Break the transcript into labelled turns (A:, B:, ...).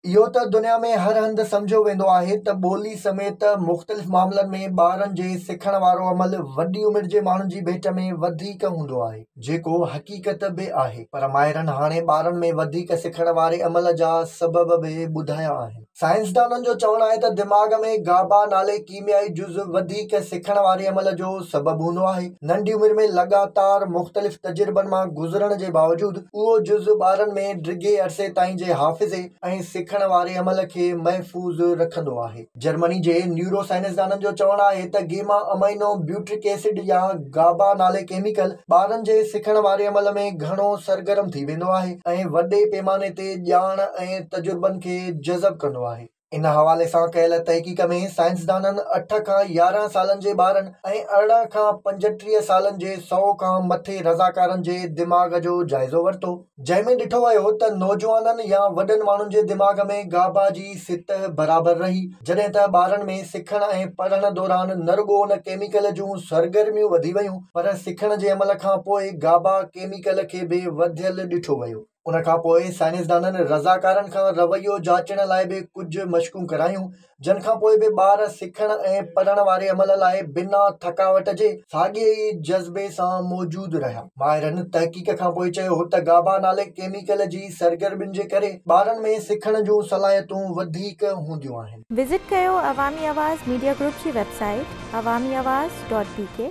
A: اهو ته دنيا ۾ هر هنڌ سمجهيو ويندو آهي ته ٻولي سميت مختلف معاملن ۾ ٻارن جي سکڻ وارو عمل وڏي عمر جي ماڻهن جي ڀيٽ ۾ وڌيڪ هوندو آهي، جيڪو حقيقت به آهي، پر ماهرن هاڻي ٻارن ۾ وڌيڪ سکڻ واري عمل جا سبب به ٻڌايا آهن. سائنسدانن جو چوڻ آهي ته دماغ ۾ گابا نالي ڪيميائي جز وڌيڪ سکڻ واري عمل جو سبب هوندو آهي. ننڍي عمر ۾ لڳاتار مختلف تجربن مان گذرڻ جي باوجود اهو جز ٻارن ۾ ڊگهي عرصي تائين جي حافظي ۽ سکڻ واري عمل کي محفوظ رکندو آهي. جرمني جي نيورو سائنسدانن جو چوڻ آهي ته گيما امائنو بيوٽرڪ ايسڊ يا گابا نالي ڪيميڪل ٻارن جي سکڻ واري عمل ۾ گهڻو سرگرم ٿي ويندو آهي ۽ وڏي پيماني تي ڄاڻ ۽ تجربن کي جذب ڪندو آهي. ان حوالي سان ڪيل تحقيق ۾ سائنسدانن اٺ کان 11 سالن جي ٻارن ۽ 18 کان 35 سالن جي 100 کان مٿي رضاڪارن جي دماغ جو جائزو ورتو، جنهن ۾ ڏٺو ويو ته نوجوانن يا وڏن ماڻهن جي دماغ ۾ گابا جي سطح برابر رهي، جڏهن ته ٻارن ۾ سکڻ ۽ پڙهڻ دوران نه رڳو ان ڪيميڪل جون سرگرميون وڌي ويون پر سکڻ جي عمل کان پوء گابا ڪيميڪل کي به وڌيل ڏٺو ويو. ان کان پوء سائنسدانن رضاڪارن کان رويو جاچڻ لاء به ڪجهه مشقون ڪرايون، جن کان پوء به ٻار سکڻ ۽ پڙهڻ واري عمل لاء بنا ٿڪاوٽ جي ساڳئي ئي جذبي سان موجود رهيا. ماهرن تحقيق کان پوء چيو ته گابا نالي ڪيميڪل جي سرگرمين جي ڪري ٻارن ۾ سکڻ جون صلاحيتون وڌيڪ هونديون آهن.
B: وزٽ ڪيو عوامي آواز ميڊيا گروپ جي web site Awami Awaz dot B K.